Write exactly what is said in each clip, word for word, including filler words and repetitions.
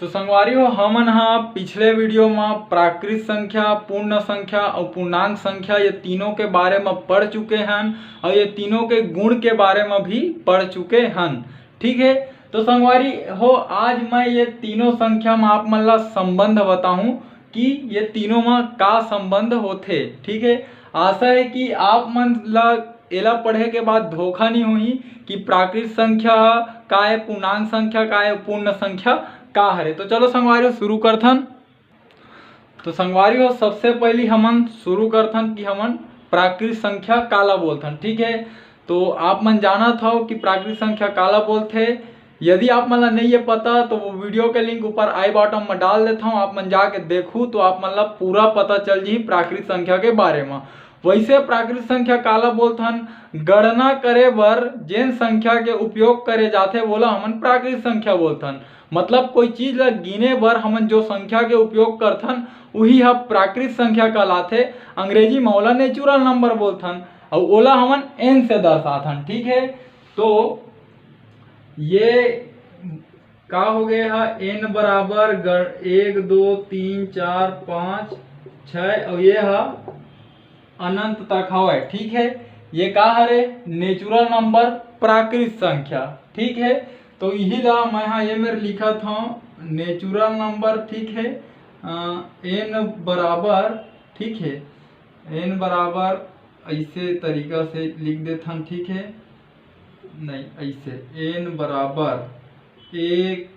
तो संगवारी हो, हमन ह पिछले वीडियो म प्राकृत संख्या, पूर्ण संख्या अउ पूर्णांक संख्या, ये तीनों के बारे म पढ़ चुके हन अउ ये तीनों के गुण के बारे म भी पढ़ चुके हन। ठीक है, तो संगवारी हो, आज मैं ये तीनों संख्या म आप मन ला संबंध बताहूँ कि ये तीनों म का संबंध होथे। ठीक है, आशा है कि आप मन ला एला पढ़े के बाद धोखा नहीं होही कि प्राकृत संख्या का है, पूर्णांक संख्या का है, पूर्ण संख्या का हरे। तो चलो संगवारी हो, शुरू करथन। तो संगवारी हो, सबसे पहली हमन शुरू करथन कि हमन प्राकृत संख्या काला बोलथन। ठीक है, तो आप मन जानत हव कि प्राकृत संख्या काला बोलथे। यदि आप मन ला नहीं ये पता, तो वो वीडियो के लिंक ऊपर आई बॉटम में डाल देता हूँ, आप मन जाके देखू तो आप मन ला पूरा पता चल जी प्राकृत संख्या के बारे में। वैसे प्राकृत संख्या काला बोलथन? गणना करे बर जेन संख्या के उपयोग करे जाथे, वोला हमन प्राकृत संख्या बोलथन। मतलब कोई चीज ला गिने बर हमन जो संख्या के उपयोग करथन, उही ह प्राकृत संख्या कहलाथे। अंग्रेजी म ओला नेचुरल नंबर बोलथन, अउ ओला हमन एन से दर्शाथन। ठीक है, तो ये का हो गए ह? एन बराबर ग-, एक, दो, तीन, चार, पाँच, छः, अउ ये ह अनंत तक हवय। ठीक है, ये का हरे? नेचुरल नंबर, प्राकृत संख्या। ठीक है, तो यही ला मैं हा ये मेर लिखत हूँ, नेचुरल नंबर। ठीक है, एन बराबर, ठीक है, एन बराबर ऐसे तरीका से लिख देथन। ठीक है, नहीं, ऐसे एन बराबर एक,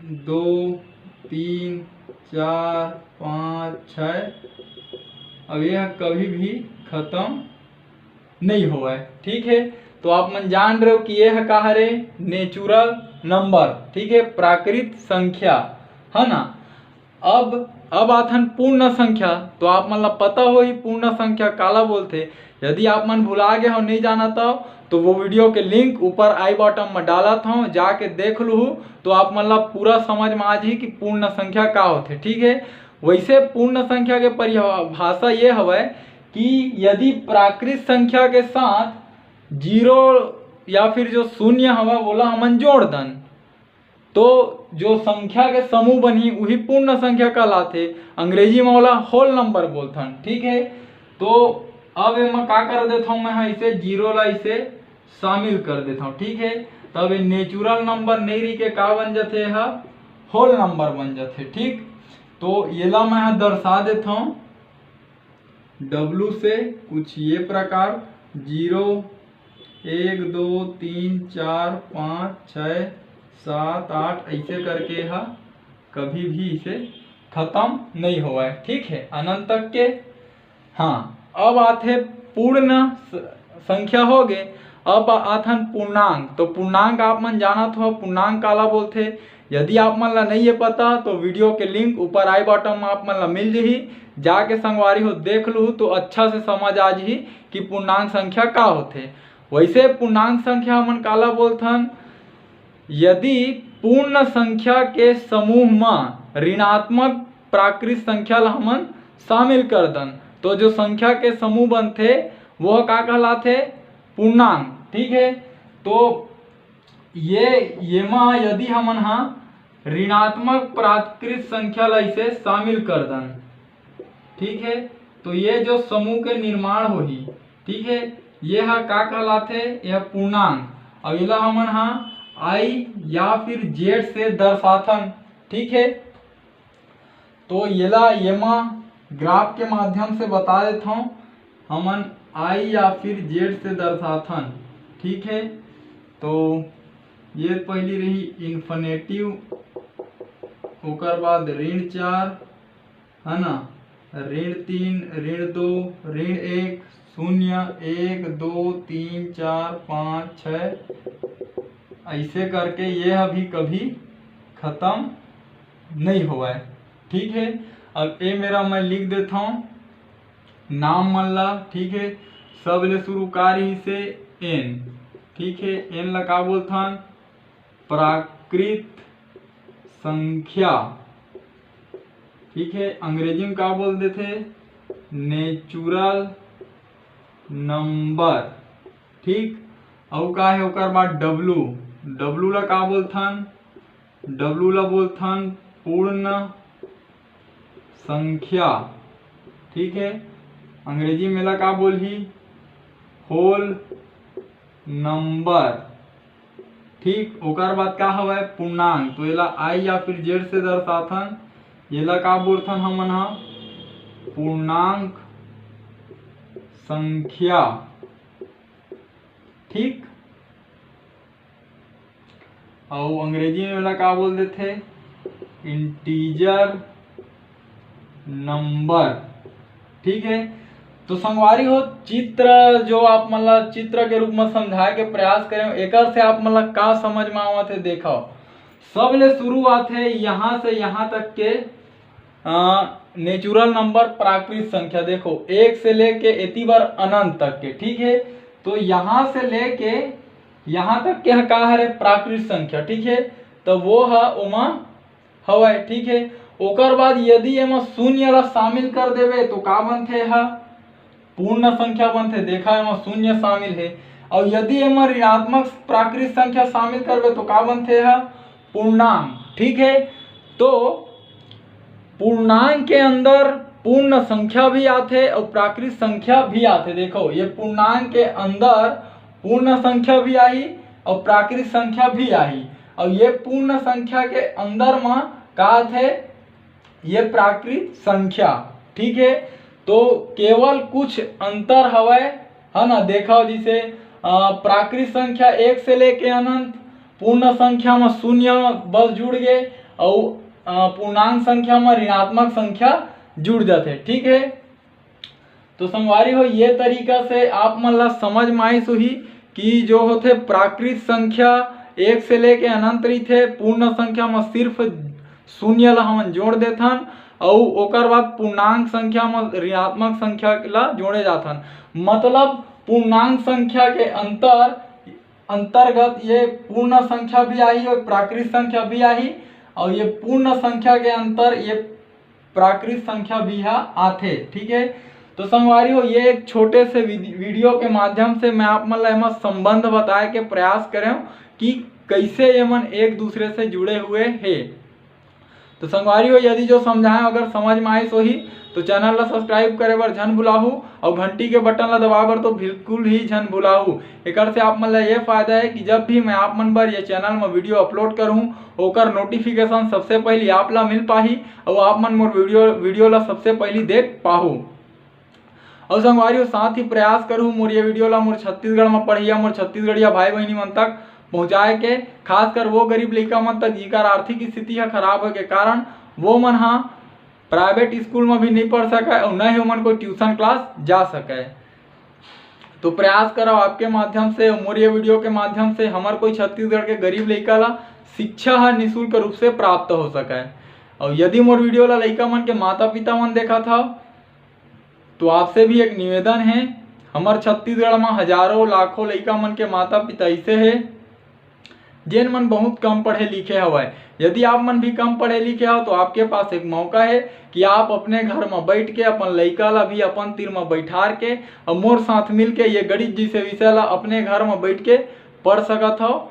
दो, तीन, चार, पाँच, छः, अब यह कभी भी खत्म नहीं होवय। ठीक है, तो आप मन जान रहे हो कि यह का हरे? Natural number. ठीक है, प्राकृत संख्या, है ना। अब अब आथन पूर्ण संख्या। तो आप मन ला पता होही पूर्ण संख्या काला बोलथे। यदि आप मन भुला गए हो, नहीं जाना तो, तो वो वीडियो के लिंक ऊपर आई बॉटम में डालत हूँ, जाके देख लूहू, तो आप मन ला पूरा समझ में आ जाही कि पूर्ण संख्या का होथे। ठीक है, वैसे पूर्ण संख्या के परिभाषा ये हवय कि यदि प्राकृत संख्या के साथ जीरो या फिर जो शून्य हवा, वोला हमन जोड़ दन, तो जो संख्या के समूह बनही, उही पूर्ण संख्या कहलाथे। अंग्रेजी में ओला होल नंबर बोलथन। ठीक है, तो अब एमा का कर देथव मैं हा, इसे जीरो ला इसे शामिल कर देथव। ठीक है, तब ये नेचुरल नंबर नहीं रही के का बन जाथे, हा होल नंबर बन जाथे। ठीक, तो येला मैं हा दर्शा देथव डब्लू से कुछ ये प्रकार, जीरो, एक, दो, तीन, चार, पाँच, छः, सात, आठ, ऐसे करके हा कभी भी इसे खत्म नहीं होवय। ठीक है, अनंत तक के। हाँ, अब आथे पूर्ण स-, संख्या हो गे। अब आथन पूर्णांक। तो पूर्णांक आप मन जानत हो, पूर्णांक काला बोलथे। यदि आप मन ला नहीं ये पता, तो वीडियो के लिंक ऊपर आई बॉटम में आप मन ला मिल जही, जाके संगवारी हो देख लूहू, तो अच्छा से समझ आ जही कि पूर्णांक संख्या का होथे। वैसे पूर्णांक संख्या हमन काला बोलथन? यदि पूर्ण संख्या के समूह म ऋणात्मक प्राकृत संख्या ला हमन शामिल कर दन, तो जो संख्या के समूह बनथे, वो का कहलाथे? पूर्णांक। ठीक है, तो ये, येमा यदि हमन हा ऋणात्मक प्राकृत संख्या ला इसे शामिल कर दन, ठीक है, तो ये जो समूह के निर्माण होही, ठीक है, ये हा का कहलाथे? यह पूर्णांक। अब एला हमन हा आई या फिर जेड से दर्शाथन। ठीक है, तो येला येमा ग्राफ के माध्यम से बता देथव, हमन आई या फिर जेड से दर्शाथन। ठीक है, तो ये पहली रही इन्फिनेटिव, ओकर बाद ऋण चार, है ना, ऋण तीन, ऋण दो, ऋण एक, शून्य, एक, दो, तीन, चार, पाँच, छः, ऐसे करके ये अभी कभी खत्म नहीं होवय। ठीक है, अब ए मेरा मैं लिख देता हूँ नाम मन ला। ठीक है, सब ले शुरू का रही से एन। ठीक है, एन ला का बोलथन? प्राकृत संख्या। ठीक है, अंग्रेजी में का बोल देथे? Natural number. ठीक, अउ का है ओकर बाद डब्लू। डब्लू ला का बोलथन? डब्लू ला बोलथन पूर्ण संख्या, ठीक है, अंग्रेजी में एला का बोलही? Hole number. ठीक, ओकर बाद का हवय? पूर्णांक। तो एला आई या फिर जेड से दर्शाथन, एला का बोलथन हमन ह? पूर्णांक संख्या। ठीक, अउ अंग्रेजी में एला का बोल देथे? Integer number. ठीक है, तो संगवारी हो, चित्र जो आप मन ला चित्र के रूप में समझाए के प्रयास करें, एकर से आप मन ला का समझ में आवत है? देखो, सबले शुरू आत है यहाँ से यहाँ तक के नेचुरल नंबर, प्राकृत संख्या। देखो, एक से लेके एती बर अनंत तक के, ठीक है। तो यहाँ से लेके यहाँ तक के ह का हरे? प्राकृत संख्या, ठीक है। तो वो ह ओमा हवय, ठीक है। ओकर बाद यदि एमा शून्य ला शामिल कर देवे तो का बनथे ह? पूर्ण संख्या बनथे। देखा, एमा शून्य शामिल है। और यदि एमा ऋणात्मक प्राकृत संख्या शामिल करबे तो का बनथे ह? पूर्णांक, ठीक है। तो पूर्णांक के अंदर पूर्ण संख्या भी आथे और प्राकृत संख्या भी आथे। देखो, ये पूर्णांक के अंदर पूर्ण संख्या भी आही और प्राकृत संख्या भी आही। और ये पूर्ण संख्या के अंदर म का आथे? ये प्राकृत संख्या, ठीक है। तो केवल कुछ अंतर हवय, है ना। देखो, जैसे अ, प्राकृत संख्या एक से लेके अनंत, पूर्ण संख्या में शून्य बस जुड़ गए, और अ, पूर्णांक संख्या में ऋणात्मक संख्या जुड़ जाते, ठीक है। तो संगवारी हो, ये तरीका से आप मन ला समझ में आइस होही कि जो होथे प्राकृत संख्या एक से लेके अनंत रहिथे, पूर्ण संख्या में सिर्फ शून्य ला हमन जोड़ देथन, अउ ओकर बाद पूर्णांक संख्या में ऋणात्मक संख्या ला जोड़े जाथन। मतलब पूर्णांक संख्या के अंतर अंतर्गत ये पूर्ण संख्या भी आही और प्राकृत संख्या भी आही, और ये पूर्ण संख्या के अंदर ये प्राकृत संख्या भी हा आथे, ठीक है। तो संगवारी हो, ये एक छोटे से वीडियो के माध्यम से मैं आप मन ला एमा संबंध बताए के प्रयास करेंव कि कैसे ये मन एक दूसरे से जुड़े हुए हे। तो संगवारी हो, यदि जो समझाए अगर समझ में आइस होही तो चैनल ला सब्सक्राइब करे बर झन भुलाहू और घंटी के बटन ला दबाए बर तो बिल्कुल ही झन भुलाहू। एकर से आप मन ला ये फायदा है कि जब भी मैं आप मन बर ये चैनल में वीडियो अपलोड करूँ, ओकर नोटिफिकेशन सबसे पहली आप ला मिल पाही और आप मन मोर वीडियो वीडियो ला सबसे पहली देख पाहू। और संगवारी हो, साथ ही प्रयास करूँ मोर ये वीडियो ला मोर छत्तीसगढ़ में पढ़िया मोर छत्तीसगढ़िया भाई बहनी मन तक पहुँचाए के, खासकर वो गरीब लइका मन तक जिकर आर्थिक स्थिति ह खराब होए के कारण वो मन ह प्राइवेट स्कूल में भी नहीं पढ़ सके और न ही ओमन कोई ट्यूशन क्लास जा सके। तो प्रयास करो आपके माध्यम से, मोर ये वीडियो के माध्यम से हमर कोई छत्तीसगढ़ के गरीब लइका ला शिक्षा ह निःशुल्क रूप से प्राप्त हो सके। और यदि मोर वीडियो ला लइका मन के माता पिता मन देखत हव तो आपसे भी एक निवेदन है, हमर छत्तीसगढ़ में हजारों लाखों लइका मन के माता पिता ऐसे है जेन मन बहुत कम पढ़े लिखे हवय। यदि आप मन भी कम पढ़े लिखे हव तो आपके पास एक मौका है कि आप अपने घर में बैठ के अपन लइका ला भी अपन तीर में बैठार के और मोर साथ मिल के ये गणित जैसे विषय ला अपने घर में बैठ के पढ़ सकत हव।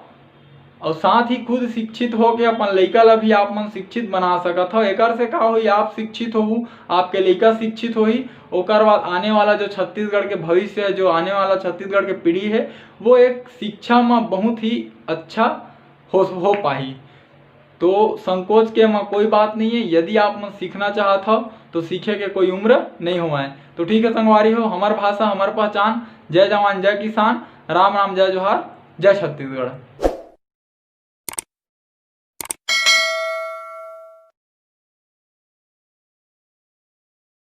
और साथ ही खुद शिक्षित होके अपन लइका ला भी आप मन शिक्षित बना सकत हव। एकर से का होही, आप शिक्षित होहू, आपके लइका शिक्षित होही, ओकर बाद आने वाला जो छत्तीसगढ़ के भविष्य है, जो आने वाला छत्तीसगढ़ के पीढ़ी है, वो एक शिक्षा में बहुत ही अच्छा हो हो पाही। तो संकोच के म कोई बात नहीं है, यदि आप मन सीखना चाहत हव तो सीखे के कोई उम्र नहीं होवय। तो ठीक है संगवारी हो, हमर भाषा हमर पहचान। जय जवान जय किसान, राम राम जय जोहार, जय छत्तीसगढ़।